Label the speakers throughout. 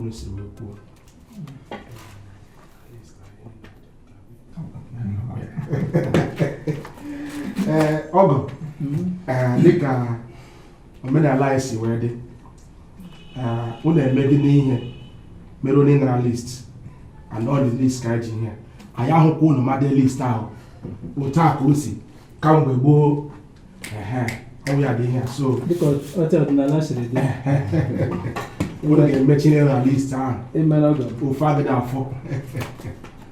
Speaker 1: Unu si wee kwuo. Ee, ọgọ, ee, dịka omenala anyị si wee dị, ee, unu emegide ihe mere onye nara list and all the list ka anyị ji ihe anyị ahụkwa unu made list ahụ otu a ka o si kamgbe gboo. Ehe, ọ ya dị ihe a. So
Speaker 2: Dịka otu ọdịnala siri dị.
Speaker 1: Unu ga-emechiri na list ahụ.
Speaker 2: Ịmara ọgọ.
Speaker 1: Ofe agịdị afọ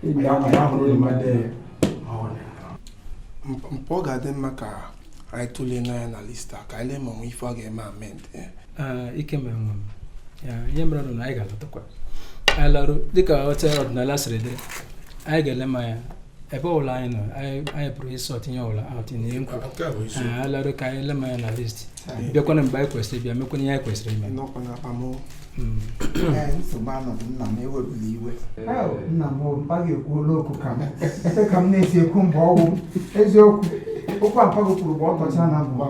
Speaker 1: anyị ahụrụ unu made ya. Ọ dị.
Speaker 3: Mpụ, ọ ga-adị mma ka anyị tụlee n'anya na list a ka anyị lee ma onwe ife a ga-eme amend, eh.
Speaker 2: Ee, ike mere nwa m ya. Ihe mere nụ na anyị ga-alọtakwa, anyị larụ dịka otu ọdịnala siri dị, anyị ga-ele m anya ebe ọbụla anyị nọ. Anyị pụrụ ịsort ihe ọbụla out na ihe nkwu.
Speaker 3: Nke a bụ eziokwu.
Speaker 2: Ee, anyị larụ ka anyị le m anya na list, bịakwana mgbe anyị kwesịrị bịa, mekwana ihe anyị kwesịrị ime.
Speaker 3: Nọkwa na akpa m.
Speaker 4: Ee, nsogbu anọdụ, nna m, ewebula iwe. Nna m, mpa gị ekwuola okwu ka m ebe ka m na-esi ekwu mgbe ọwụ eziokwu. Okwu a mpa gị kwuru bụ ọtọcha na mbụ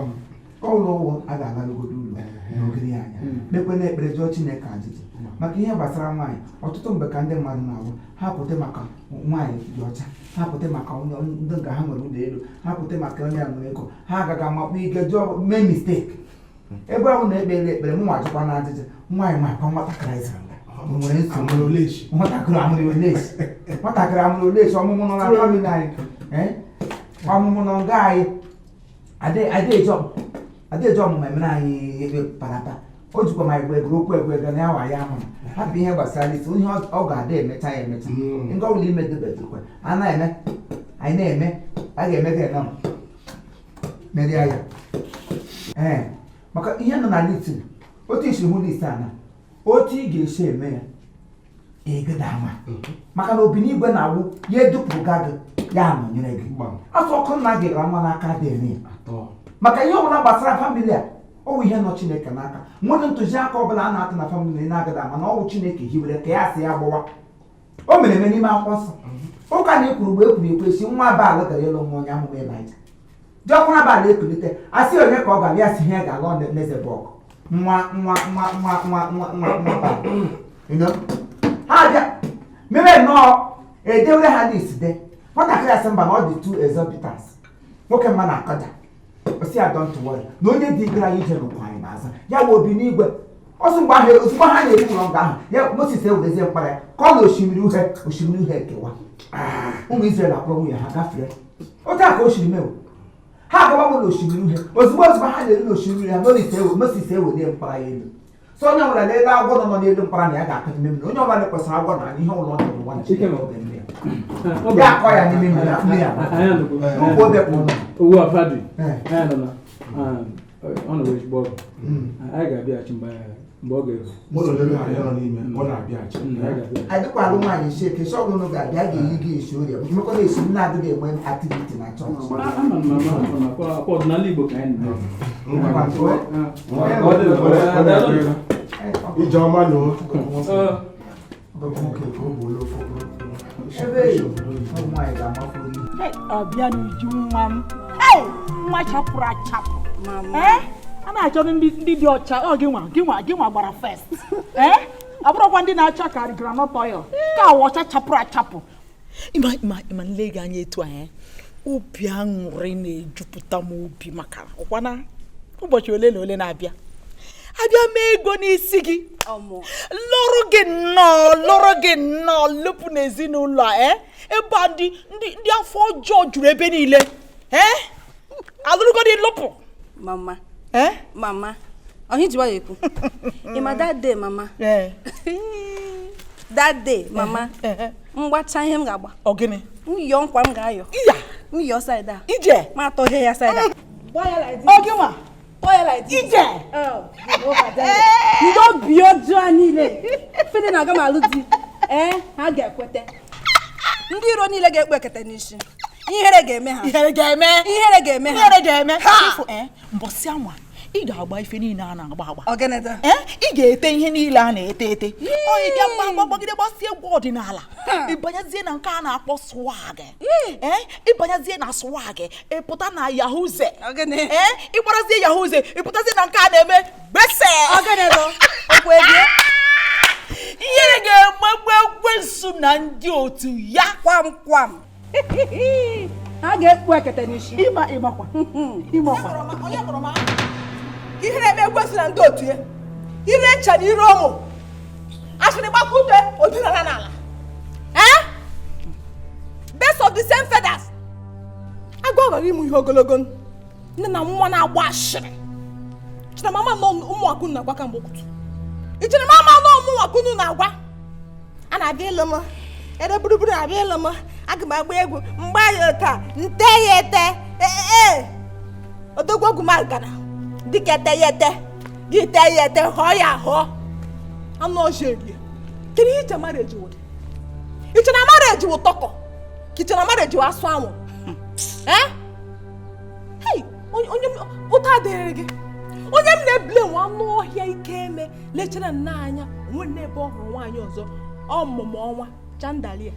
Speaker 4: ọụlọ ụwụ a ga-alarụgodo ụlọ n'ogiri anya, kpekwe ekpere, jụọ Chineke ajụjụ maka ihe gbasara nwaanyị. Ọtụtụ mgbe ka ndị mmadụ na-awụ ha pụta maka nwaanyị dị ọcha, ha pụta maka onye ndị nga ha nwere ụlọ elu, ha pụta maka onye a nwere ego, ha agaghị amakpọ ike jụọ mee mistake. Ebe ahụ na-ekpere ekpere, m nwa ajụkwa na ajụjụ nwaanyị makwa nwatakịrị zụrụ o nwere nsogbu.
Speaker 1: Amụrụ oleshi?
Speaker 4: Nwatakịrị amụrụ oleshi? Nwatakịrị amụrụ oleshi? Ọmụmụ nọ na family anyị, eh? Ọmụmụ nọ nga anyị ada eji ọmụmụ emere anyị ekpe parapa. O jikwa ma egwe egwuru okwu egwe ego na ya wa ya ahụ hapụ ihe gbasara isi ihe ọ ga-ada emecha ya emecha. Nga ọbụla imedobedokwe a na-eme, anyị na-eme, a ga-eme ga eme merie ya. Ee, maka ihe nọ na list, otu isi hụ list a na otu ị ga-esi eme ya egede ama, maka na obinigwe na-awụ ya edupụga gị, ya nọnyere gị. Afọ ọkụ nna gị gara nwa n'aka dị eme ya.
Speaker 1: Atọ.
Speaker 4: Maka ihe ọbụla gbasara family a, ọ wụ ihe nọ Chineke n'aka. Nwere ntụziaka ọbụla a na-atụ na family na-agada ama na ọwụ Chineke hiwere ka ya sị ya gbawa. O mere eme n'ime akwụkwọ nsọ. Ụka na ekwuru mgbe ekwuru ekwu esi nwa Baal gara ịlụ nwa onye amụma Elaịja. Diọkpara Baal ekulite asị onye ka ọ ga-abịa sị ihe ga-alụ Nezebọg, nwa nwa nwa nwa nwa nwa nwa nwa Baal. You know? Ha bịa mere nnọọ edewere ha list de. Nwatakịrị asị mba, na ọ dị too exorbitant. Nwoke mma na-akọja osi ya, "Don't worry," na onye dị gara ije nụkwa anyị n'azụ ya bụ obi n'igwe ọsọ. Mgbe ahụ, ozugbo ha na-eru ụlọ nga ahụ ya, Moses ewerezie mkpara ya ka ọ na osimiri uhie, osimiri uhie ekewa, ụmụ Israel akpọrọ nwunye ha gafere. Otu a ka o siri mewo ha agabago n'osimiri uhie. Ozugbo ozugbo ha na-eru n'osimiri ha, Moses ewelie mkpara ya elu, so onye ọbụla n'elu agwọ nọ n'elu mkpara na ya ga-akụ n'ime mmiri. Onye ọbụla lekwasịrị agwọ na ihe ụlọ dị n'ụwa na Chineke ọ ga-eme ya. Ya akọ ya n'ime mmiri, mmiri agba.
Speaker 2: Anyị anọgo.
Speaker 4: N'ụkwụ obe kwụ ụlọ.
Speaker 2: Owu afadu.
Speaker 4: Ee.
Speaker 2: Anyị nọ na ọ nọ ezigbo ọgụ. Anyị ga-abịaghachi mgbe ọ ga-eru.
Speaker 1: Mụ na onye ghara ịnọ n'ime ọ na-abịaghachi.
Speaker 2: Anyị ga-abịaghachi.
Speaker 4: Adịkwa alụ nwaanyị esi eke si ọbụla unu ga-abịa, a ga-eyi gị esi orie mekwana esi m na-adịghị enwe activity na chọọchị.
Speaker 2: Ama m, ama m, akwa ọdịnala Igbo ka anyị na-eme.
Speaker 1: Ngwa.
Speaker 2: Ka ọ dị.
Speaker 1: Ijeọma nụ.
Speaker 4: Ebe ụmụ nwaanyị ga-amafụ ihe.
Speaker 5: Ọbịa n'uju nwa m. Hey, nwa chapụrụ achapụ. Ee, a na-achọ ndị dị ọcha. Ọ gị nwa, gị nwa, gị nwa gbara first. Ee, ọ bụrụkwa ndị na-acha ka groundnut oil ka awa ọcha chapụrụ achapụ. Ịma, ịma, ịma, nle gị anya etu a, obi aṅụrị na-ejupụta m obi, maka ọkwana ụbọchị ole na ole na-abịa abịa mee ego n'isi gị, lụrụ gị nnọọ, lụrụ gị nnọọ, lụpụ n'ezinụlọ a, ebe a ndị afọ ọjọọ juru ebe niile. Ee, alụrụgodị lụpụ.
Speaker 6: Mama.
Speaker 5: Ee.
Speaker 6: Mama, ọhịa ji nwayọ ekwu. Ịma that day, mama?
Speaker 5: Ee.
Speaker 6: That day, mama, mgbacha ihe m ga-agba.
Speaker 5: Ọ gịnị?
Speaker 6: M yọọ nkwa m ga-ayọ.
Speaker 5: Iya.
Speaker 6: M yọọ side a.
Speaker 5: Ije.
Speaker 6: Ma atọghee ya side a.
Speaker 5: Ọ gị nwa.
Speaker 6: Tọọ ya like this.
Speaker 5: Ije.
Speaker 6: Ndị obi ọjọọ a niile fede na-aga m alụ di, ee, ha ga-ekwete. Ndị iro niile ga-ekpu ekete n'isi. Ihere ga-eme ha.
Speaker 5: Ihere ga-eme.
Speaker 6: Ihere ga-eme ha.
Speaker 5: Ihere ga-eme ha. Ee, mbọsị anwa ị ga-agba ife niile a na-agba agba.
Speaker 6: Ọgịnịdị?
Speaker 5: Ee, ị ga-ete ihe niile a na-ete ete. Ọ ị bịa gba agba gbagide gbasie egwu ọdịnala, ịbanyezie na nke a na-akpọ swag. Ee, ịbanyezie na swag, ịpụta na yahuze. Ee, ịgbarazie yahuze, ịpụtazie na nke a na-eme gbese.
Speaker 6: Ọgịnịdị? Okwu ebie.
Speaker 5: Ihere ga-emegbu ekwensu na ndị otu ya.
Speaker 6: Kwam kwam. Ha ga-ekpu ekete n'isi.
Speaker 5: Ịma ịmakwa. Ịmakwa.
Speaker 7: Ihere eme ekwensu na ndị otu ya. Ire ncha na ire ụmụ. Asịrị gbakwute odinala n'ala. Eh? Best of the same feathers. Agụ aghara ịmụ ihe ogologo. Nne na nwa na-agba ashịrị. Chere mama nọ ụmụakụ na-agwa kamgbe ụtụtụ. Ichere mama nọ ụmụakụ na-agwa. A na-abịa ịlụ m. Ere gburugburu na-abịa ịlụ m. Aga m agba egwu mgbe ya taa nte ya ete. Ee. Odogwu ogwu magana. Dịka ete ya ete. Gị te ya ete họọ ya ahọ. Anụ ọjọọ erie. Kedu ihe iche mara eji wụdị? Iche na mara eji wụ tọkọ. Ka iche na mara eji wụ asụ anwụ. Eh? Hey, onye ụta adịrị gị. Onye m na-ebule nwa anụ ọhịa ike eme lechara nna anya onwe n'ebe ọ hụrụ nwaanyị ọzọ ọmụmụ ọnwa chandalia.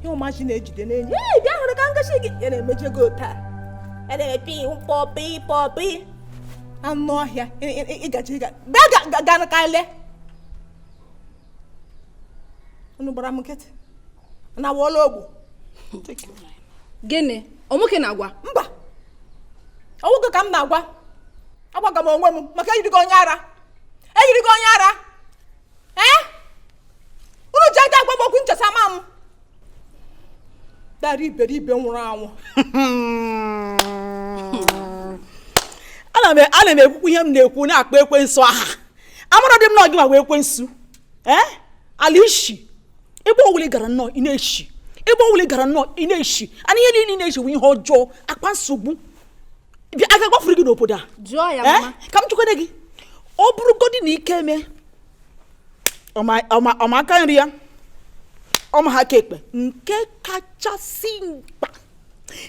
Speaker 7: Ihe ụmachi na-ejide n'enyi. Ee, bịa hụrụ ka ngosi gị. Ya na-emeje gị taa. Ya na-emepe pọpị pọpị. Anụ ọhịa ịgaji ịga. Bịa ga ka ele. Unu gbara m nkịtị. Na wọla ogbu.
Speaker 6: Gịnị? Ọ nwoke na-agwa?
Speaker 7: Mba. Ọ nwoke ka m na-agwa. Agwaga m onwe m maka eyirigo onye ara. Eyirigo onye ara. Ee? Unu ji aka agwa m okwu nchesa ma m. Dara iberibe nwụrụ anwụ.
Speaker 5: Ana m ekwukwu ihe m na-ekwu na-akpọ ekwensu aha. Amara dị m na gị ma wee ekwensu. Ee? Ala ishi. Ebe ọwụla ị gara nnọọ ị na-eshi. Ebe ọwụla ị gara nnọọ ị na-eshi. Ana ihe niile ị na-eshi bụ ihe ọjọọ, akpa nsogbu. Bịa aga gbafuru gị n'obodo a.
Speaker 6: Jụọ ya mama.
Speaker 5: Ka m chụkwere gị. Ọ bụrụgodị na ike eme. Ọma aka nri ya. Ọma ha aka ekpe. Nke kachasị mkpa.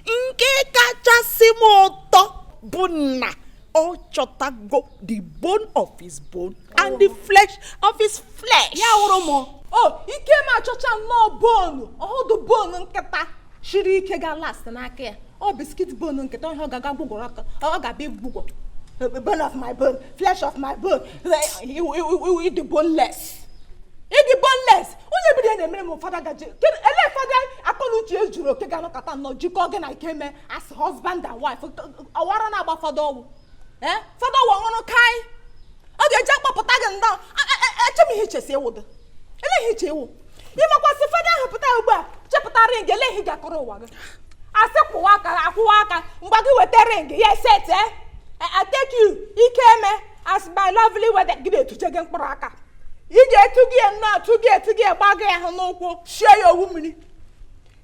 Speaker 5: Nke kachasị m ụtọ bụ na ọ chọtago the bone of his bone and the flesh of his flesh.
Speaker 7: Ya wụrụ m. O, ike m achọcha nnọọ bonu. Ọhụdụ bonu nkịta shiri ike ga last n'aka ya. Ọ biskit bonu nkịta ihe ọ ga-aga gwụgwọrọ aka. Ọ ga-abịa gwụgwọ. Bone of my bone, flesh of my bone. Ịdị boneless. Ịdị boneless. Onye biri ya na-emere m fada gaji. Ele fada akọnuche ejuru oke ga-anọkọta nnọọ jikọọ gị na ike mee as husband and wife. Ọwara na-agba fada ọwụ. Eh? Fada ọwụ ọṅụrụ kai. Ọ ga-eji akpọpụta gị nnọọ. Eche m ihe iche si ewudo. Ele ihe iche ewu. Ịmakwasị fada ahụ pụta ugbu a chepụta ring ele ihe ga-akọrọ ụwa gị. Asị kwụwa aka akwụwa aka mgbe gị weta ring ya set eh? I take you ike eme as my lovely wedding gị na-etuje gị mkpụrụ aka. Ị ga-etu gị nnọọ tụ gị etu gị gba gị ahụ n'ụkwụ shie ya owu mmiri.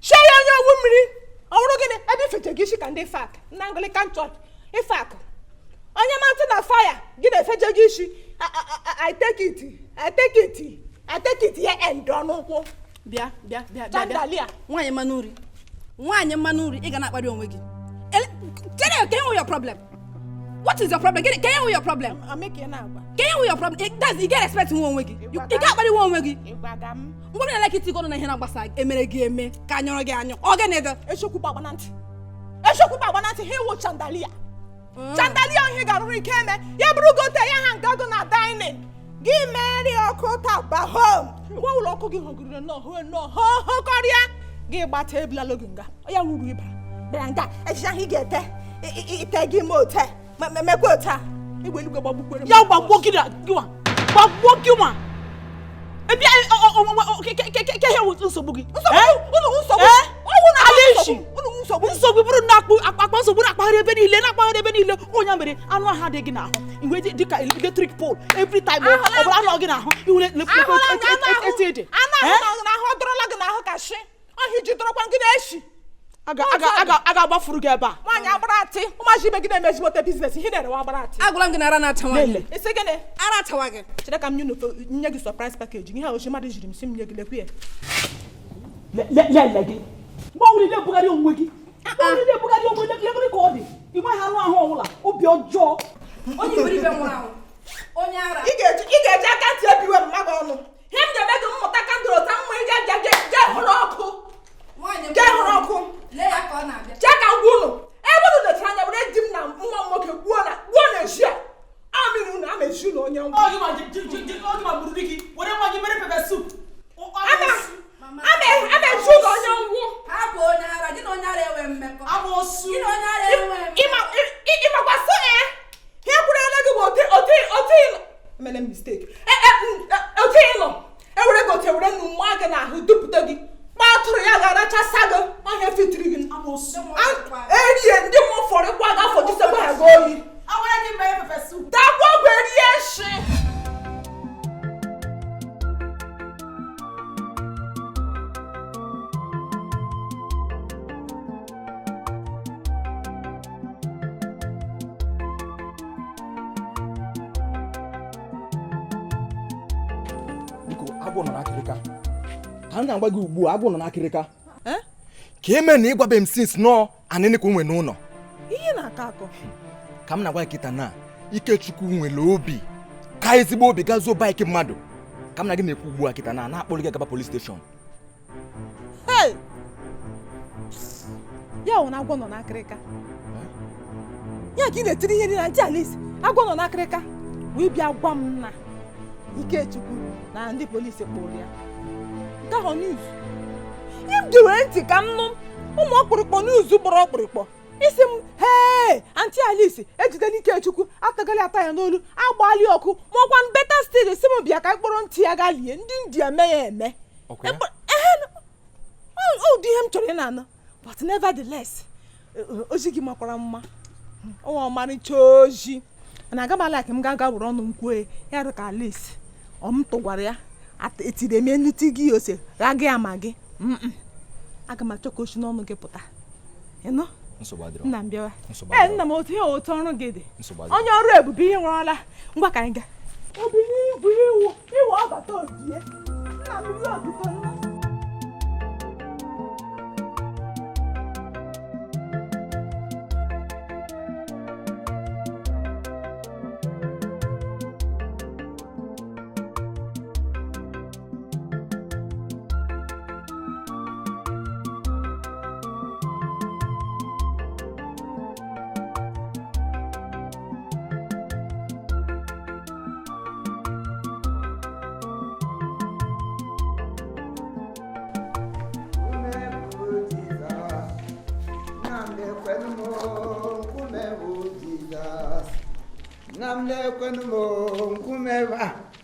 Speaker 7: Shie ya onye owu mmiri. Ọ bụrụ gịnị ebe ifeche gị isi ka ndị fak na Anglican Church ifak. Onye mantị na fire gị na-efeje gị isi I take it I take it I take it ya end n'ụkwụ.
Speaker 6: Bịa bịa bịa bịa.
Speaker 7: Chandalia.
Speaker 6: Nwaanyị mmanụ nri. Nwaanyị mmanụ nri ị ga na-akparị onwe gị. Chere ka enwe your problem. What is your problem? Can you your problem? Can you your problem? That's you get respect nwa onwe gị. Ị ga-akparị nwa onwe gị. Ngwa m na-eleka iti gị ọnụ na ihe na-agbasa gị emere gị eme ka anyọrọ gị anyọ. Ọ gịnị dị?
Speaker 7: Eziokwu gbagba na ntị. Eziokwu gbagba na ntị ha ịwụ chandalia. Chandalia ihe ga-arụrụ ike eme ya bụrụ gote ya ha nga gụ na dining. Gị meri ọkụ taa ba home. Mgbe ụlọ ọkụ gị hụgịrị nnọọ hụ nnọọ hụ hụkọrịa gị gbata ebula gị nga. Ya wuru ịba. Bịara nga echiche ahụ ị ga-ete ite gị ma ote mekwa ote a. Igbe eluigwe gbagbukwere m.
Speaker 5: Ya gbagbuo gị na gị nwa. Gbagbuo gị nwa. Ebe ke ihe nsogbu gị.
Speaker 7: Nsogbu nsogbu. Ọwụ na nsogbu.
Speaker 5: Nsogbu bụrụ na akpa nsogbu na-akpagharị ebe niile na-akpagharị ebe niile onye mere anụ ahụ adịghị gị n'ahụ. Iwe dịka electric pole every time ọ bụla anụ gị n'ahụ iwere eti ede.
Speaker 7: Anụ ahụ n'ahụ ọ dọrọla gị n'ahụ ka shi. Ọhịa iji dọrọkwa gị na-eshi.
Speaker 5: A ga-agbafuru gị ebe a.
Speaker 7: Nwaanyị agbara atị ụmụazị ibe gị na-emezigbote biznes ihe na-erewa agbara atị.
Speaker 6: Agwara m gị na ara na-acha nwaanyị.
Speaker 7: Isi gịnị?
Speaker 6: Ara achawa gị.
Speaker 7: Chere ka m nye gị surprise package ihe a ochi mmadụ jiri m si m nye gị lekwu ya.
Speaker 5: Lele gị. Mgbe ọbụla ị na-ebugharị onwe gị. Mgbe ọbụla ị na-ebugharị onwe gị lekere ka ọ dị. Ị nweghị anụ ahụ ọbụla obi ọjọọ.
Speaker 6: Onye iberibe nwụrụ anwụ. Onye ara.
Speaker 7: Ị ga-eji aka ntị ebiwe mmadụ ọnụ. Ihe m ga-eme gị mmụta kandụl ụta mma ị ga-eje hụrụ ọkụ. Jee hụrụ ọkụ.
Speaker 6: Lee ya ka ọ na-abịa.
Speaker 7: Jee ka ngwa unu. Ebe unu lechara anya were di m na nwa m nwoke gbuo na ezi a. Amịrị unu ama ezi na-echu na onye nwa
Speaker 5: Ọ gị ma ọ gị ma gburu di gị were nwa gị mere pepper soup.
Speaker 7: A na-echu na onye ngwụ.
Speaker 6: Hapụ onye ara, gị na onye ara enwe mmekọ.
Speaker 5: Amoosu.
Speaker 6: Gị na onye ara enwe mmekọ.
Speaker 7: Ịmakwa so ee ha ekwurela gị bụ otu otu otu ịnọ emere m mistake otu ịnọ ewere gị otu ewere nnu mma gị n'ahụ dupụta gị kpa atụrụ ya ga-arachasa gị ọhịa fitiri gị.
Speaker 5: Amoosu.
Speaker 7: Erie ndị mmụọ fọrọ ịkwa gị afọ jisegbu ha gị oyi.
Speaker 5: Awere gị mere pepper soup.
Speaker 7: Dakwa ọgwụ erie nshi.
Speaker 8: Biko, agwọ nọ n'akịrịka ka m na-agwa gị ugbu a, agwọ nọ n'akịrịka ka eme na ịgwabe m since nọọ anịnị ka o nwe n'ụlọ.
Speaker 7: Ihe na-akọ akọ.
Speaker 8: Ka m na-agwa gị kịta na Ikechukwu nwere obi ka ezigbo obi ga zuo bike mmadụ ka m na gị na-ekwu ugbu a kịta na na-akpọrọ gị agaba police station.
Speaker 7: Hey! Ya wụ na agwọ nọ n'akịrịka ya ka ị na-etiri ihe dị na ntị Alice, agwọ nọ n'akịrịka wee bịa gwa m na Ikechukwu na ndị polisi kpụrụ ya nke ahụ news. Ihe m ji were ntị ka m nụ ụmụ ọkpụrụkpọ news gbara ọkpụrụkpọ isi m hee Aunty Alice ejidela Ikechukwu atagali ata ya n'olu agbali ọkụ maọkwa better still si m bịa ka mkpụrụ ntị ya gaa lie ndị ndị eme ya eme.
Speaker 8: Ọkwa ya?
Speaker 7: Ọ ụdị ihe m chọrọ ị na-anụ, but nevertheless ozi gị makwara mma, ọnwa ọmarịcha ozi na aga m ala ka m ga-aga were ọnụ m kwuo ya dị ka Alice ọ m tụgwara ya etiri eme nnute gị ose gha gị ama gị. Mm-mm. Aga m achọ ka osi n'ọnụ gị pụta ịnụ.
Speaker 8: Nsogbu adịrọ.
Speaker 7: Nna m bịawa.
Speaker 8: Nsogbu
Speaker 7: Ee,
Speaker 8: adịrọ.
Speaker 7: nna m, otu ihe otu ọrụ gị dị.
Speaker 8: Nsogbu adịrọ.
Speaker 7: Onye ọrụ ebube ihe nwụrọla ngwa ka anyị gaa obi n'igwe iwu iwu ọbata obie nna m ihe otuto nna.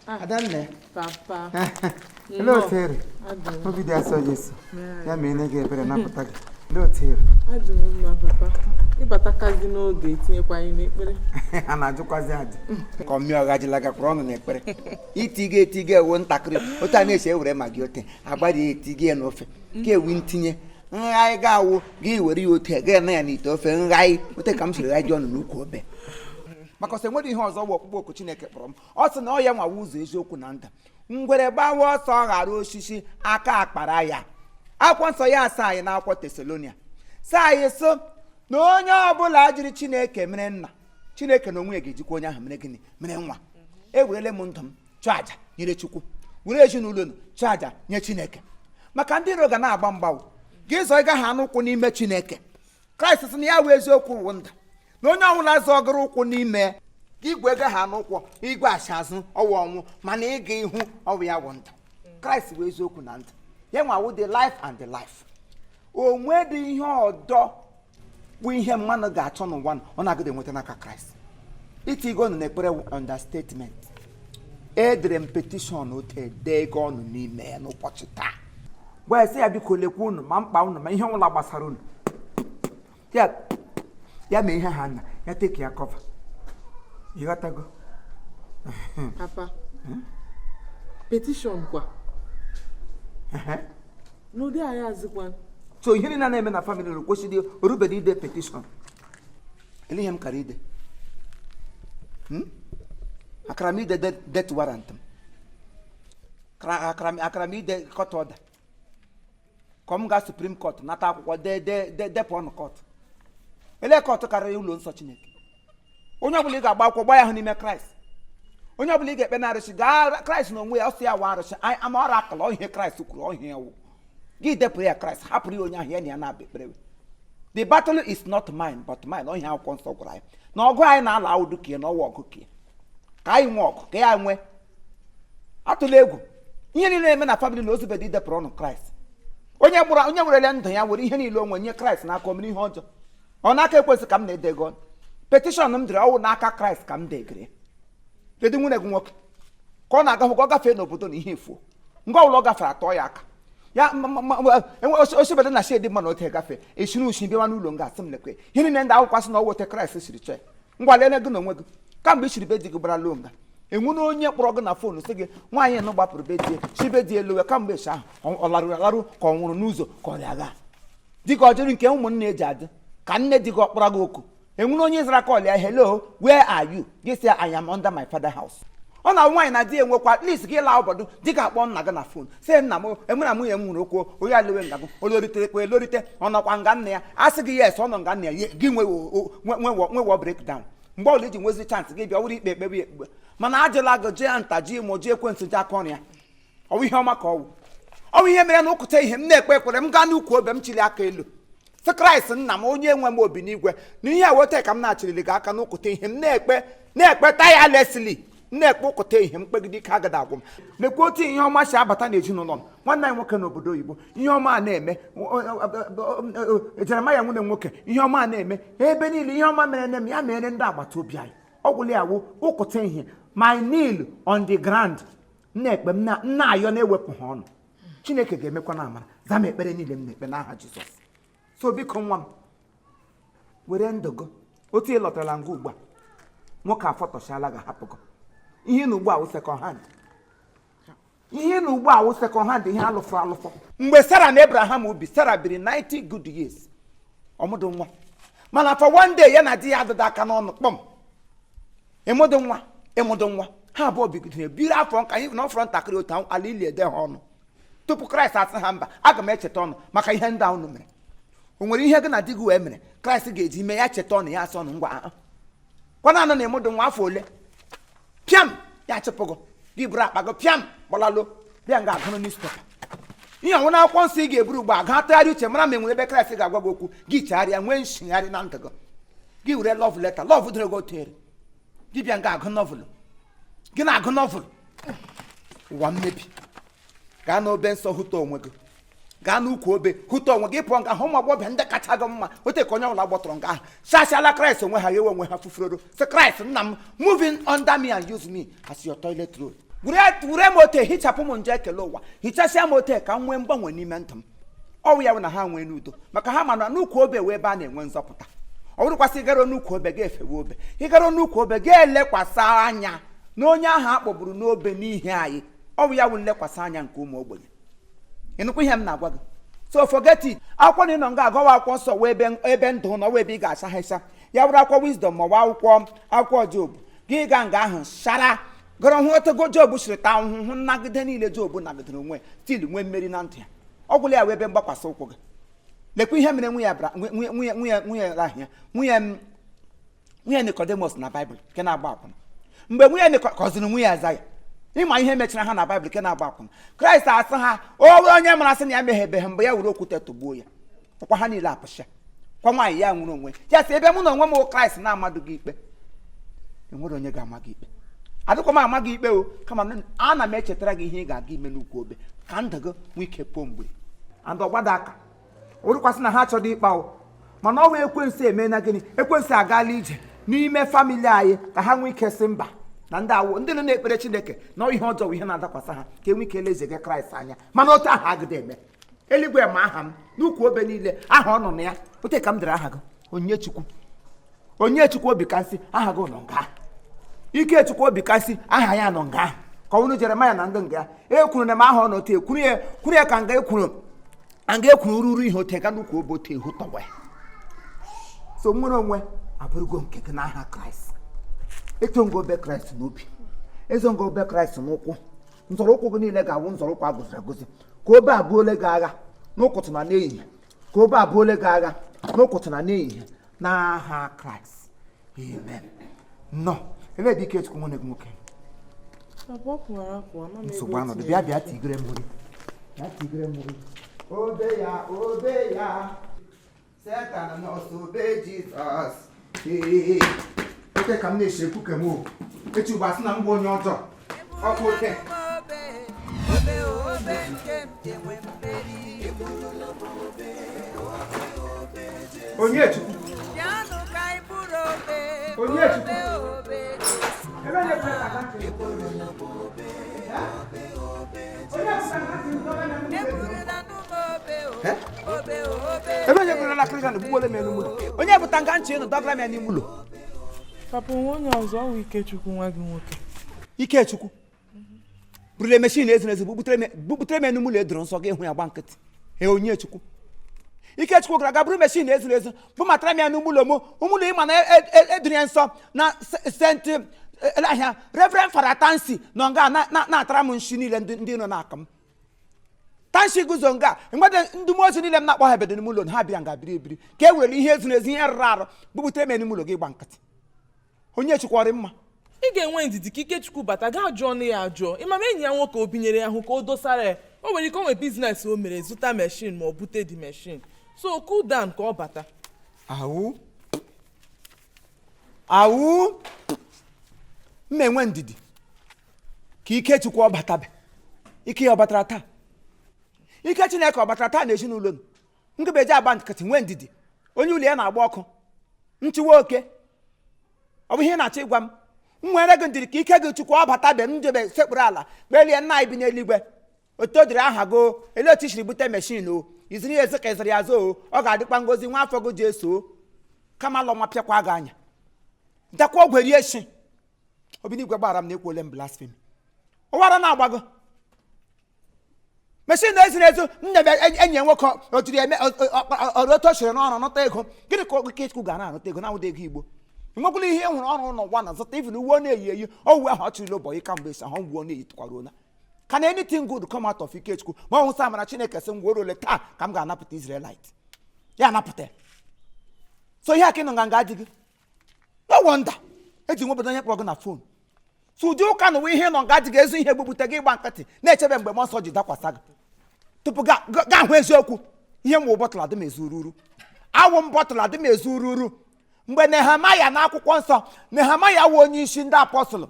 Speaker 4: Adanne.
Speaker 9: Papa.
Speaker 4: Olee otu ere? Obi dị asọ Jesu. Ya mee na gị ebere napụta gị. Olee otu ere?
Speaker 9: Adị m mma papa. Ịbatakazi n'oge etinyekwa anyị n'ekpere.
Speaker 4: A na-ajụkwazi ajụ. Ka ọmị ọgha jila gakwara ọnụ n'ekpere. Itigo etigo ewu ntakịrị otu a na-esi ewere magi ote agbari ya etigo ya n'ofe ka ewu ntinye nghaị ga-awụ gị were ya ote ga na ya n'ite ofe nghaị ote ka m siri ghaji ọnụ n'ukwu obe maka ọsọ enwere ihe ọzọ bụ ọkpụkpọ oku Chineke kpọrọ m. Ọ sị na ọ ya nwawa ụzọ eziokwu na ndụ. Ngwere gbawa ọsọ ghara osisi aka akpara ya. Akwụkwọ nsọ ya asa anyị n'akwụkwọ Tesalonia sa anyị sị na onye ọbụla jiri Chineke mere nna, Chineke na onwe ya ga-ejikwa onye ahụ mere gịnị mere nwa. Ewerele m ndụ m chụọ àjà nyere Chukwu, were ezinụlọ unu chụọ àjà nye Chineke, maka ndị iro ga na-agba mgbawo gị zọ ị gaghị anụ ụkwụ n'ime Chineke. Kraịst sị na ya wụ eziokwu wụ ndụ, na onye ọbụla zọgoro ụkwụ n'ime gị igwe gaghị anụ ụkwụ igwe achị azụ ọwụ ọnwụ, mana ịga ihu ọwụ ya wụ ndụ. Kraịst bụ eziokwu na ndụ, ya nwa wụ the life and the life. O nwedị ihe ọdọ bụ ihe mmadụ ga-achọ n'ụwa ọ na-agụda enweta n'aka Kraịst. Itigo ọnụ n'ekpere wụ understatement. Edere m petition ote dee ego ọnụ n'ime ya n'ụbọchị taa. Gwa ya sị ya biko lekwa unu ma mkpa unu ma ihe ọbụla gbasara unu. Ya mee ihe ha na ya take ya cover. Ịghọtago?
Speaker 9: Papa. Petition kwa. N'ụdị anyị azịkwa.
Speaker 4: So ihe niile na-eme na family unu kwesịrị orubere ide petition. Ele ihe m kara ide? Akara m ide death warrant m. Akara m ide court order. Ka m gaa Supreme Court nata akwụkwọ depụ ọnụ court. Ele court karịrị ụlọ nsọ Chineke. Onye ọbụla ị ga-agba akwụkwọ gba ya ahụ n'ime Kraịst. Onye ọbụla ị ga-ekpe na arụsị gaa Kraịst na onwe ya ọsọ ya wa arụsị ama ọrụ akala ihe Kraịst kwuru ọhịa ewu. Gị depụrụ ya Kraịst hapụrụ ya onye ahụ ya na ya na-abịa ekpere. The battle is not mine but mine. Ọhịa akwụkwọ nsọ gwara anyị na ọgụ anyị na-ala awụdụ kie na ọwa ọgụ kie. Ka anyị nwee ọgụ ka ya nwee. Atụla egwu. Ihe niile na-eme na family na ozubedị idepụrụ ọnụ Kraịst. Onye gburu onye werele ndụ ya were ihe niile onwe nye Kraịst n'aka, o mere ihe ọjọọ. Ọ n'aka ekwesị ka m na-edego ọnụ. Petition m dịrị ọwụ n'aka Kraịst ka m degere. Kedu nwunye gị nwoke? Ka ọ na-aga hụ ka ọ gafee n'obodo na ihe efuo. Ngwa ụlọ ọ gafere atọ ya aka. Ya osibede na shedi mma na ote gafe esiri ushi bịawa n'ụlọ nga asị m lekwe ihe niile ndị akwụkwọ asị na ọwụ ote Kraịst siri chọọ ya. Ngwa lele gị na onwe gị kamgbe i siri be di gị gbara lụọ nga, enwere onye kpọrọ gị na phone sị gị nwaanyị nụ gbapụrụ be di si be di elowe kamgbe echi ahụ, ọ larụrụ alarụ ka ọ nwụrụ n'ụzọ ka ọ rịa dịka ọ jụrụ nke ụmụnne eji adị ka nne di gị ọ kpọrọ gị oku. Enwere onye zara call ya, "Hello, where are you?" Gị sị, "I am under my father house." Ọ na nwaanyị na di enwekwa at least gị laa obodo di gị akpọ nna gị na phone sị, "Nna m, enwere nwunye m nwere okwu onye alewe nga gị oloritere kwa elorite ọ nọkwa nga nna ya?" Asị gị yes, ọ nọ nga nna ya. Gị nwewo breakdown. Mgbe ọbụla iji nwezi chance gị bịa wụrụ ikpe ekpebe ya ekpekpe, mana ajụla gị jee nta ji mụ ji ekwentị ji aka ọrụ ya. Ọwụ ihe ọma ka ọwụ ọwụ ihe mere na ụkụta ihe m na-ekpe ekpere m gaa n'ukwu obe m chili aka elu sị, "Kraịst nna m, onye nwe m obi n'igwe, na ihe a weta ka m na-achịrịrị gị aka n'ụkụta ihe m na-ekpe na-ekpe tirelessly m na-ekpe ụkụta ihe m kpegide ike agada agwụ m." Lekwa otu ihe ọma si abata n'ezinụlọ m. Nwanne anyị nwoke n'obodo oyibo, ihe ọma a na-eme. Jeremaya nwunye nwoke, ihe ọma a na-eme ebe niile. Ihe ọma mere nne m ya mere ndị agbata obi anyị. Ọ gwụla ya wụ ụkụta ihe my kneel on the ground m na-ekpe, m na-ayọ na-ewepụ ha ọnụ. Chineke ga-emekwa na amara za m ekpere niile m na-ekpe n'aha Jizọs. So biko nwa m, were ndụ gị otu ị lọtara nga ugbu a. Nwoke afọtọchala ga-ahapụ gị. Ihe na ugbu a wụ second hand, ihe na ugbu a wụ second hand, ihe alụfọ alụfọ. Mgbe Sara na Abraham bi, Sara biri 90 good years ọmụdụ nwa, mana for one day ya na di ya adịdị aka n'ọnụ kpọm ịmụdụ nwa ịmụdụ nwa. Ha abụọ bigidere biri afọ nka anyị na ọfọrọ ntakịrị otu ahụ ala ili ede ha ọnụ tupu Kraịst asị ha, "Mba, aga m echeta ọnụ maka ihe ndị a unu mere." O nwere ihe gị na di gị wee mere Kraịst ga-eji mee ya cheta ọnụ ya asị ọnụ ngwa ahụ kwana anọ na ịmụdụ nwa afọ ole pịam ya chụpụ gị, gị buru akpa gị pịam gbalalo bịa nga agụrụ newspaper. Ihe ọnwụ na akwụkwọ nsọ ị ga-eburu ugbu a gaa tụgharị uche mara ma e nwere ebe Kraịst ga-agwa gị okwu gị chegharịa nwee nshigharị na ndụ gị. Gị were love letter, love dịrị gị otu ere, gị bịa nga agụ novel, gị na-agụ novel ụwa mmebi. Gaa n'obe nsọ hụta onwe gị, gaa n'ukwu obe hụta onwe gị. Pụọ nga hụ ụmụ agbọghọbịa ndị kacha gị mma ote ka onye ọbụla gbọtọrọ nga ahụ sasịala Kraịst onwe ha, yewe onwe ha fufuroro sị, "Kraịst nna m, moving under me and use me as your toilet roll. Were were m ote hichapụ m nje ekele ụwa, hichasịa m ote ka m nwee mgbanwe n'ime ndụ m." Ọwụ ya bụ na ha nwee n'udo maka ha mana n'ukwu obe wee ebe a na-enwe nzọpụta. Ọ bụrụkwasị ịgaro n'ukwu obe ga-efewe obe, ịgaro n'ukwu obe ga-elekwasị anya na onye ahụ a kpọgburu n'obe n'ihi anyị. Ọ bụ ya bụ nlekwasị anya nke ụmụ ogbenye. Ịnụkwa ihe m na-agwa gị? So forget it. Akwụkwọ na ịnọ nga agọwa akwụkwọ nsọ wee ebe ebe ndụ nọ wee ebe ị ga-acha ha ya bụrụ akwụkwọ Wisdom ma ọ bụ akwụkwọ Job gị gaa nga ahụ shara gọrọ hụ otego Job siri taa ahụhụ, nnagide niile Job nagidere onwe still nwee mmeri na ndụ ya. Ọ gwụla ya wee ebe mgbakwasị ụkwụ gị. Lekwa ihe mere nwunye nwunye nwunye nwunye rahịa nwunye m nwunye Nicodemus na Baịbụl nke na-agba akwụna. Mgbe nwunye kọziri nwunye Azaya ịma ihe mechara ha na Baịbụl nke na-agba akwụna, Kraịst asị ha, o nwere onye mara sị na ya mehiebeghị mbụ, ya were okwute tụgbuo ya. Ọkwa ha niile apụsịa kwa nwaanyị ya nwụrụ onwe ya sị, "Ebe mụ na onwe m wụ Kraịst na-amadụ gị ikpe, enwere onye ga-ama gị ikpe. Adịkwa m ama gị ikpe o, kama na ana m echetara gị ihe ị ga-aga ime n'ukwu obe ka ndụ gị nwee ike pụọ." Mgbe and ọgbada aka orụkwasị na ha achọghị ịkpa o, mana ọnwa ekwensu eme na gịnị? Ekwensu agaala ije n'ime family anyị ka ha nwee ike sị mba na ndị awụ ndị nọ na-ekpere Chineke na ihe ọjọọ bụ ihe na-adakwasị ha, ka enwe ike lezege Kraịst anya. Mana otu ahụ agịda eme eluigwe ma aha m n'ukwu obe niile aha ọ nọ na ya ote ka m dere aha gị, Onyechukwu, Onyechukwu obi kasị aha gị nọ nga, Ikechukwu obi kasị aha ya nọ nga ahụ ka ọ bụrụ Jeremaya na ndị nga ya ekwuru na m aha ọ nọ otu ekwuru ya kwuru ya ka nga ekwuru na nga ekwuru ruru ihe ote ga n'ukwu obe otu ehu tọgba ya. So nwere onwe abụrụgo nke gị n'aha Kraịst. Eto nga obe Kraịst n'obi, ezo nga obe Kraịst n'ụkwụ. Nzọrọ ụkwụ gị niile ga-awụ nzọrọ ụkwụ agọziri agọzi. Ka obe abụọle gị agha n'ụkụtụ na n'ehihie, ka obe abụọle gị agha n'ụkụtụ na n'ehihie n'aha Kraịst, amen. Nnọọ ebe dị Ikechukwu nwanne gị nwoke.
Speaker 9: Papa, ọ pụwara apụ, ama m ebe
Speaker 4: Nsogbu
Speaker 9: o
Speaker 4: anọdụ.
Speaker 9: tinyere
Speaker 4: Bịa bịa
Speaker 9: ya.
Speaker 4: Tigere m nri, bịa tigere m nri. Obe ya, obe ya, Setan n'ọsọ obe Jizọs. Ee, ote ka m na-esi ekwu kem o. Echi ugbo asị na m bụ onye ọjọọ. Ọkụ oke. Onyechukwu. Onyechukwu. Ebe na-ekwe ka aka ntị. Ebe onye bụrụ na akịrịka na gbugbuole m elu ụlọ. Onye bụ tanga nchi nọ dọgara m ya n'ime ụlọ.
Speaker 9: Papa, onwe onye ọzọ, ọ wụ Ikechukwu nwa gị nwoke.
Speaker 4: Ikechukwu burule machine ezuru ezu bubutere m enu ụlọ edoro nsọ gị hụ ya gba nkịtị. Ee, Onyechukwu. Ikechukwu gara aga buru machine ezuru ezu bumatara m ya n'ime ụlọ m ụmụlọ ịma na edoro ya nsọ na senti ahịa Reverend Fada Tansi nọ nga na-atara m nshi niile ndị nọ n'aka m. Tansi guzo nga enwede ndị mmụọ ozi niile m na-akpọ ha ebedo n'ime ụlọ ha bịa nga biri ebiri ka e were ihe ezuru ezu ihe rụrụ arụ bubutere m n'ime ụlọ gị gba nkịtị. Onyechukwu ọrị mma.
Speaker 9: Ị ga-enwe ndidi ka Ikechukwu bata gaa jụọ ọnụ ya ajụọ. Ịma ma enyi ya nwoke o binyere ya hụ ka o dosara ya. O nwere ike o nwee business o mere zụta machine ma ọ bute the machine. So cool down ka ọ bata.
Speaker 4: Awụ awụ m enwe ndidi ka Ikechukwu ọ batabe. Ike ya ọ batara taa. Ike Chineke ọ batara taa n'ezinụlọ m. Nkebe eji agba nkịtị nwee ndidi. Onye ụlọ ya na-agba ọkụ. Nchiwa oke. Ọ bụ ihe na-achọ ịgwa m. M nwere gị ndidi ka ike gị Chukwu ọ batabe m jebe sekpuru ala kpelie nna anyị bi n'eluigwe. Otu o dịrị aha go ele otu i siri bute machine o. Iziri ya ezi ka iziri ya azụ o. Ọ ga-adịkwa ngozi nwa afọ gị ji eso o. Kama alọ nwa pịakwa gị anya. Ntakwa ọgwụ erie shi. Obinigwe gbara m na ekwuole m blasphemy. Ụwara na-agbago. Machine eziri ezu nnebe enyi ya nwoke o jiri eme ọrụ otu o siri n'ọrụ nụta ego. Gịnị ka Ikechukwu ga na-anụta ego na-awụda ego Igbo? Nwekwala ihe hụrụ ọrụ n'ụwa na zụta even uwe ọ na-eyi eyi owuwe ahụ ọ chịrịla ụbọchị kamgbe esi ahụ uwe ọ na-eyi tụkwara ona. Can anything good come out of Ikechukwu? Ma ọ hụsa amara Chineke sị m gworo ole taa ka m ga-anapụta Israelite. Ya anapụta. So ihe aka ị nọ nga adịghị. No wonder eji nwebedo onye kpọrọ gị na phone. So ụdị ụka na ụwa ihe nọ nga adịghị ezu ihe gbubute gị ịgba nkịtị na-echebe mgbe mmụọ nsọ ji dakwasa gị. Tupu ga hụ eziokwu ihe m wụ bọtụlụ adị m ezu ruru. Awụ m bọtụlụ adị m ezu ruru. Mgbe Nehemaya na akwụkwọ nsọ Nehemaya wụ onye isi ndị apọstụlụ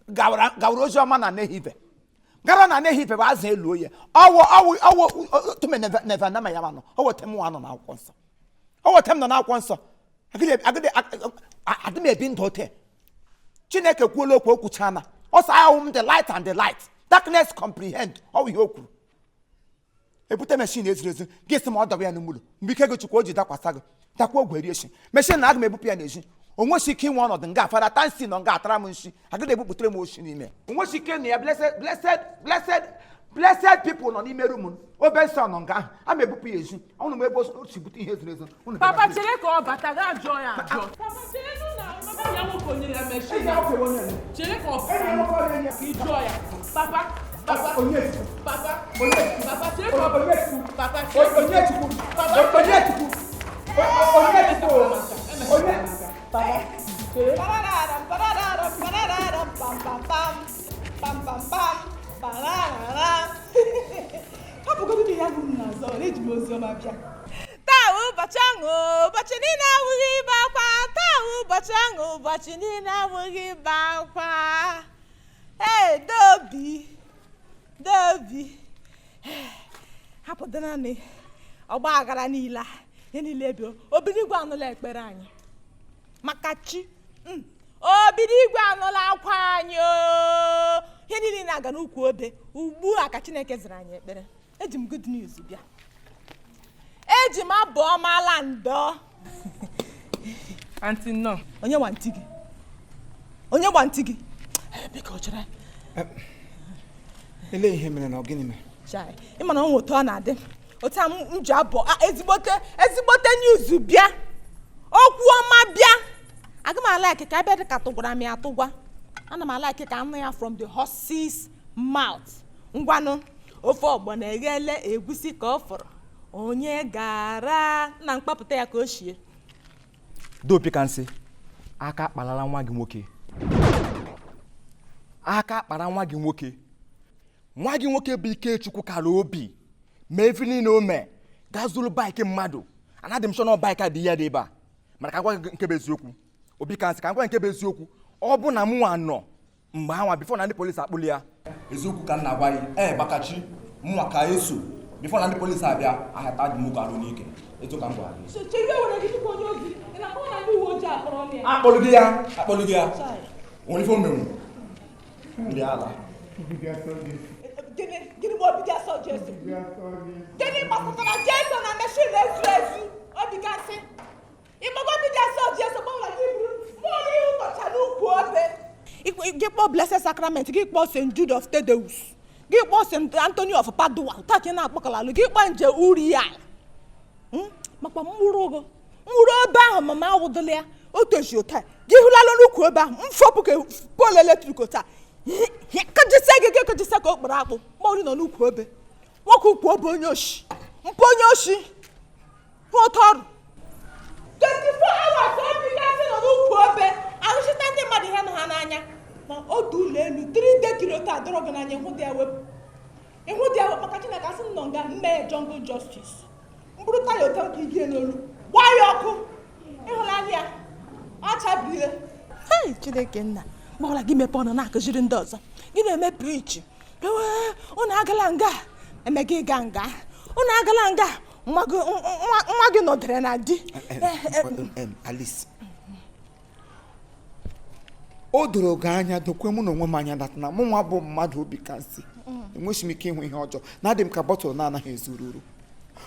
Speaker 4: gawara ozi ọma na Nehive. Gara na Nehive bụ azụ elu oye. Ọwụ ọwụ ọwụ tume Nevanama ya manọ. Ọwụ tem nwa nọ n'akwụkwọ nsọ. Ọwụ tem nọ n'akwụkwọ nsọ. Agịdị adị m ebi ndụ ote. Chineke kwuola okwu okwuchana. Ọ sị ahụ m the light and the light. Darkness comprehend. Ọwụ ihe o kwuru. Ebute machine ezuru ezu gị sị m ọ dọba ya n'ụlọ. Mgbe ike gị Chukwu o ji dakwasa gị. Takwa ogwe rie shi. Machine na aga m ebupụ ya n'ezi. O nwesi ike inwe ọnọdụ nga Fada Tansi nọ nga atara m nshi. Agịda ebupụtere m oshi n'ime. O nwesi ike na ya blessed blessed blessed blessed people nọ n'ime room. Obe nsọ nọ nga ahụ. A ma ebupụ ya ezi. Ọnụ m ebe o si bute ihe ezuru ezu.
Speaker 9: Papa chere ka ọ bata gaa jụọ ya ajụọ. Papa chere na mama ya nwoke o nyere ya machine. Chere ka ọ bata ka ị jụọ ya. Papa Papa
Speaker 4: Onyechukwu.
Speaker 9: Papa
Speaker 4: Onyechukwu.
Speaker 9: Papa chere ka ọ bata.
Speaker 4: Onyechukwu.
Speaker 9: Papa chere.
Speaker 4: Onyechukwu.
Speaker 9: Papa
Speaker 4: Onyechukwu. Onyechukwu. Onye
Speaker 9: Papa chere.
Speaker 7: Parararam, parararam, parararam, pam pam pam, pam pam pam, parararam. Hapụgodu na ya bụ m n'azụ, ọ na-eji m ozi ọma bịa. Taa wụ ụbọchị ọṅụ, ụbọchị niile awụghị ibe akwa. Taa wụ ụbọchị ọṅụ, ụbọchị niile awụghị ibe akwa. Ee, Dobi, Dobi, hapụdị naanị ọgba aghara niile a, ihe niile bi Obinigwe anụla ekpere anyị. Maka chi, Obinigwe anụla akwa anyị ooo. Ihe niile na-aga n'ukwu obe ugbu a ka Chineke zara anyị ekpere. Eji m good news bịa. Eji m abụ ọma ala ndo.
Speaker 9: Aunty nnọọ.
Speaker 7: Onye gwa ntị gị? Onye gwa ntị gị? Biko chere.
Speaker 4: Elee ihe mere na ọ gịnị mere?
Speaker 7: Chai, ị ma na ọ nwe otu ọ na-adị. Otu a m ji abụ ezigbote ezigbote news bịa. Okwu ọma bịa. Aga m a-like ka abịa dị ka tụgwara m ya atụgwa. Ana m a-like ka anụ ya from the horse's mouth. Ngwanụ, ofe ọgbọ na-eghele egusi ka ọ fọrọ. Onye gara na mkpapụta ya ka o shie.
Speaker 8: Dopi ka nsị, aka akparala nwa gị nwoke. Aka akpara nwa gị nwoke. Nwa gị nwoke bụ Ikechukwu kara obi. Ma efi niile o mee, gaa zụrụ bike mmadụ. Anaghị m sure na bike a dị ya dị ebe a. Mana ka m gwa gị nke bụ eziokwu. Obi ka nsị, ka m gwa gị nke bụ eziokwu. Ọ bụ na mụnwa nọ mgbe anwa before na ndị polisi akpụli ya. Eziokwu ka m na-agwa gị, ee Bakachi, mụnwa ka eso before na ndị polisi abịa ahịa dị nwoke arụ n'ike. Etu ka m gwara gị. Akpọlụ gị ya, akpọlụ gị ya. Nwere ife o menwu. Ndị ala.
Speaker 7: Gịnị bụ obi asọ Jesu? Gịnị gbasatara Jesu na machine ezu ezu obi gasị? Ịgbago obi dị asọ Jesu gbanwere gị buru mmụọ gị ụkọcha n'ukwu obe. Gị kpọọ Blessed Sacrament, gị kpọọ St. Jude of Thaddeus, gị kpọọ St. Anthony of Padua, taa ka ị na-akpọkọlalụ, gị kpọọ nje Uriel. Makwa mkpụrụ ogo mkpụrụ obe ahụ mama awụdụla ya o tozi ụta gị hụlalụ n'ukwu obe ahụ mfọpụ ka poolu eletrik taa kajise gị gị kajise ka o kpọrọ akpụ mgbe nọ n'ukwu obe nwoke ukwu obe onye oshi mpụ onye oshi hụ otu ọrụ 24 hours obi gasị nọ n'ukwu obe arụchita ndị mmadụ ihe nọ ha n'anya ma otu ụlọ elu 3 dekiri otu adọrọ gị n'anya ịhụ dị ya wepụ ịhụ dị ya wepụ maka Chineke asị m nọ nga mmee jungle justice mkpụrụ taya ote nke igie n'olu gbaa ya ọkụ ịhụnanya ya ọ chabile. Hei Chineke nna, gbawara gị mepe ọnụ na-akụziri ndị ọzọ gị na-eme prichi unu agala nga eme gị ga nga unu agala nga nwa gị nọdere na di.
Speaker 4: Alice, o doro gị anya dokwe mụ na onwe m anya na mụ nwa bụ mmadụ obi ka nsị enweghị m ike ịhụ ihe ọjọọ na-adị m ka bọtụlụ na-anaghị ezuru uru.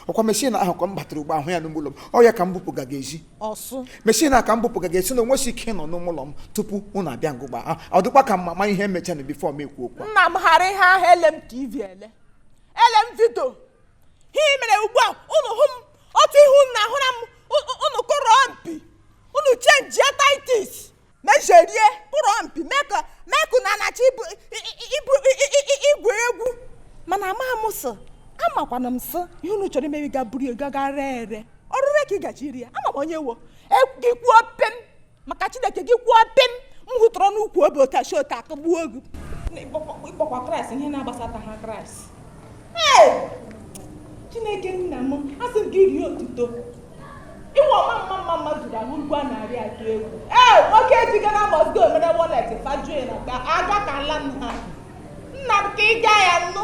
Speaker 4: Ọkwa meshin ahụ ka m batara ugbo ahụ ya n'ụlọ m, ọ ya ka m bupụ gaga eji meshin a ka m bupụ gaga esi na onweghị ike ịnọ n'ụlọ m tupu unu abịa ngụgba. Ọ dịkwa ka mma ma ihe emechaa before m ekwu okwu.
Speaker 7: Nna m ghara ihe ahụ ele m TV ele ele m vidio ihe mere ugbu a unu hụ m otu ihu na ahụra m unu kụrọ mpi unu chenjie titis mejerie kụrọ mpi mee ka na anachi ibu igwe egwu mana amaghị m sị amakwana m sị ihe unu chọrọ ime ga buru ego ga ree ere ọrụre ka ị gaji iri ya ama m onye wo gị kwuo pim maka Chineke gị kwuo pim m hụtọrọ n'ukwu obe otachi ota akagbuo gị ịkpọkwa Kraịst ihe na-agbasata ha Kraịst. Ee Chineke nna m asị m gị rie otuto ịwa ọma mma mma mma zuru ahụ ugwu a na-arị atụ egwu. Ee nwoke ejiga na mọzgo mere wọlet fajuo na ka aga ka ala m ha nna m ka ị gaa ya nnụ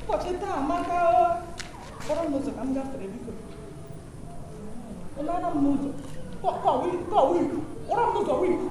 Speaker 7: ụbọchị taa amaka kpọrọ m n'ụzọ ka m gafere biko ụnara m n'ụzọ kpọrọ m n'ụzọ wip.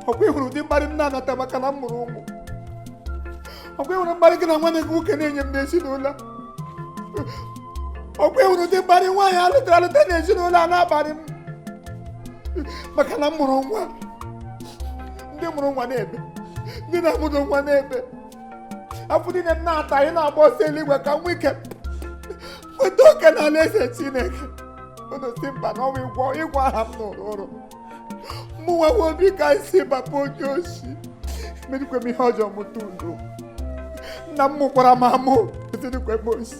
Speaker 4: Ọkwa ịhụrụ ụdị mkparị m na-anata maka na m mụrụ ụmụ. Ọkwa ịhụrụ mkparị gị na nwanne gị nwoke na-enye m n'ezinụlọ. Ọkwa ịhụrụ ụdị mkparị nwaanyị alụtara alụta n'ezinụlọ a na-akparị m maka na m mụrụ nwa. Ndị mụrụ nwa na-ebe, ndị na-amụrụ nwa na-ebe. Afọ niile m na-ata anyị na-agba ọsọ eluigwe ka m nwee ike nweta oke n'ala eze Chineke. Unu si mba na ọnwa ịgwọ aha m n'ụrụ ụrụ. Mụ nwa nwe obi ka si papa onye oshi merikwe m ihe ọjọọ mụta udo. Nna m mụkwara m amụ ezinukwe m oshi.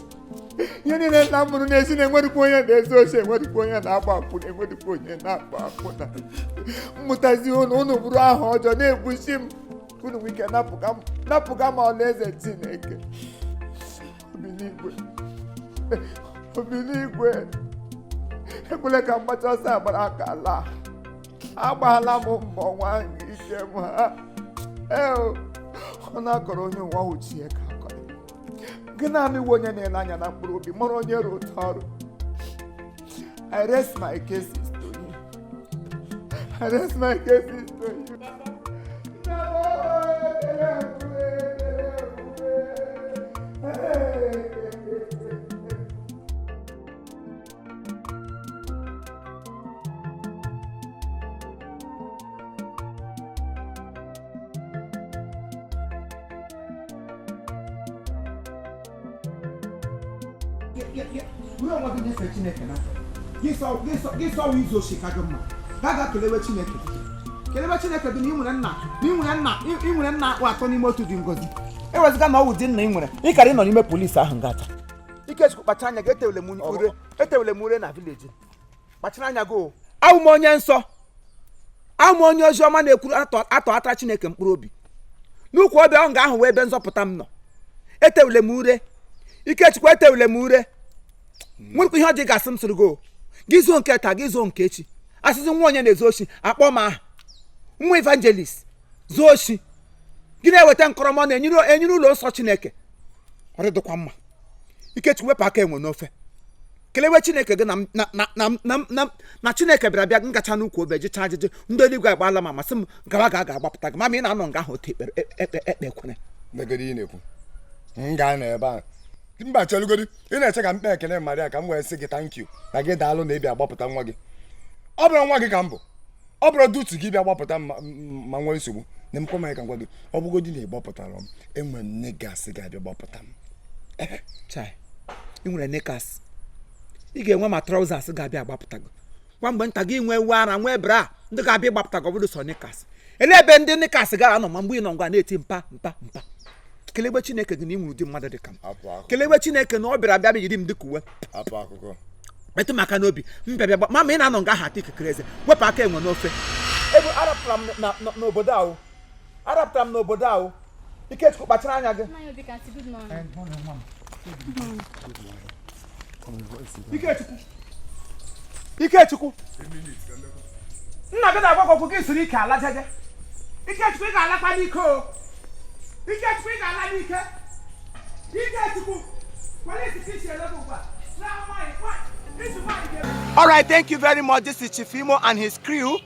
Speaker 4: Ihe niile nna m mụrụ n'ezi na-enwerikwa onye na-ezu oshi, enwerikwa onye na-agba akwụna, enwerikwa onye na-agba akwụna. Mmụtazi unu unu bụrụ aha ọjọọ na-ebuchi m unu nwee ike napụga m alaeze Chineke. Obi n'igwe ekwele ka mgbacha ọsọ agbara aka laa. Agbaala m mbọ nwa ike m ha. Ee, ọ na-akọrọ onye ụwa ochie ka akọrọ gị naanị iwe onye na-ele anya na mkpụrụ obi mara onye rụ ụtọ ọrụ. I rest my cases to you. I rest my cases to you. Gị sọwa izu oshi ka gị mma gaa kelewe Chineke kelewe Chineke dị na ị nwere nna na ị nwere nna akpụ atọ n'ime otu dị ngozi. Eweziga na ọwụ dị nna ị nwere ị kara ịnọ n'ime polisi ahụ ngata Ikechukwu, kpacha anya gị. Etewele m ure, etewele m ure na village. Kpachara anya gị o. Awụ m onye nsọ, awụ m onye ozi ọma na-ekwuru atọ atọ ata Chineke mkpụrụ obi n'ukwu obi ahụ ga-ahụ wee ebe nzọpụta m nọ. Etewele m ure, Ikechukwu, etewele m ure. Nwekwa ihe ọ dị gasị m sịrị gị o. Gị zuo nke taa, gị zuo nke echi, asịsị nwa onye na-ezu oshi akpọ m aha nwa evangelist zuo oshi. Gị na-eweta nkọrọmọ na-enyere enyere ụlọ nsọ Chineke. Ọ dịdịkwa mma. Ikechukwu, wepụ aka enwe n'ofe. Kelewe Chineke gị na m- na na na na na na Chineke bịara bịa ngacha n'ukwu obe jịcha ajịjị. Ndị eluigwe agbaala m amasị m gawa ga ga-agbapụta gị. Mama, ị na-anọ nga ahụ otu ekpere ekpe ekpe ekwere.
Speaker 10: Negodi ị na-ekwu m ga-anọ ebe a. Mba, chelugodi, ị na-eche ka m kpee ekele Maria ka m wee sị gị thank you na gị daalụ na ịbịa gbapụta nwa gị. Ọ bụrụ nwa gị ka m bụ, ọ bụrụ dutu gị bịa gbapụta m ma nwee nsogbu na m kwama ya ka m gwa gị. Ọ bụgodi na ị gbapụtara m, enwere m niggas ga-abịa gbapụta m.
Speaker 4: Chai, ị nwere knickers, ị ga-enwe ma trousers ga-abịa agbapụta gị. Kwa mgbe nta gị nwee uwe ara, nwee bra, ndị ga-abịa ịgbapụta gị. Ọ bụrụ sọ knickers, elee ebe ndị knickers gara anọ ma mgbe ị nọ ngwa na-eti mpa mpa mpa? Kelegbe Chineke gị na ị nwere ụdị mmadụ dị ka m.
Speaker 10: Apụ akụkọ.
Speaker 4: Kelegbe Chineke na ọ bịara bịa yiri m dịka uwe.
Speaker 10: Apụ akụkọ.
Speaker 4: Metụ m aka n'obi m bịa bịa mama, ị na-anọ nga ahụ ata ikikere eze. Wepụ aka enwe n'ofe. Ebe arapụtara m n'obodo ahụ, arapụtara m n'obodo ahụ. Ikechukwu, kpachara anya gị.
Speaker 6: Good morning.
Speaker 4: Ikechukwu, Ikechukwu, nna gị na-agwa gị okwu, gị siri ike ala jeje. Ikechukwu, ị ga-alakwa n'ike o. Ikechukwu, ị ga-ala n'ike. Ikechukwu, polisi ka isi ele gị ugbu a. Na nwaanyị, nwaanyị, isi nwaanyị ga- All right, thank you very much. This is Chief Imo and his crew.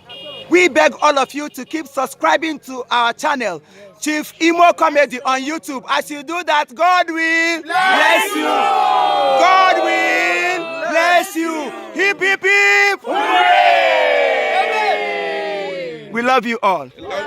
Speaker 4: We beg all of you to keep subscribing to our channel, Chief Imo Comedy on YouTube. As you do that, God will bless you. God will bless you. Hip, hip, hip. Hooray! We love you all.